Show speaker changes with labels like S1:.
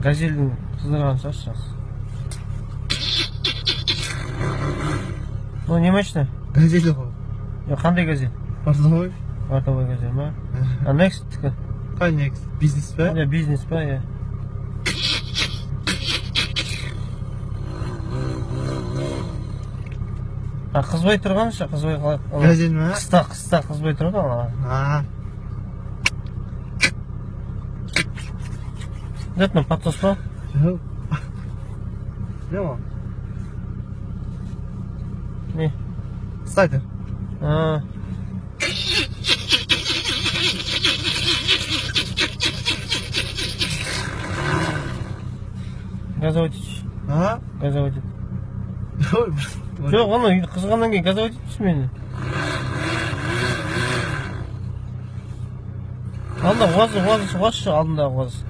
S1: Газельдің қыздырған шығар сейчас. Ну, не машина?
S2: Газель ғой.
S1: Е, қандай газель?
S2: Бортовой.
S1: Бортовой газель ма? А Next-тікі?
S2: Қай Next? Бизнес па?
S1: Иә, бизнес па, иә. А қызбай тұрған ше, қызбай қалай?
S2: Газель ма?
S1: Қыста қызбай тұрады ғой ана.
S2: А,
S1: Нет, мына подсос па?
S2: Жоқ. Не ол?
S1: Не?
S2: Стартер.
S1: А. Газовать етші.
S2: А?
S1: Газовать ет.
S2: Ой,
S1: Жоқ, оны қызғаннан кейін газовать етші мені. Алдында УАЗ, УАЗ, УАЗ шы, алдындағы УАЗ.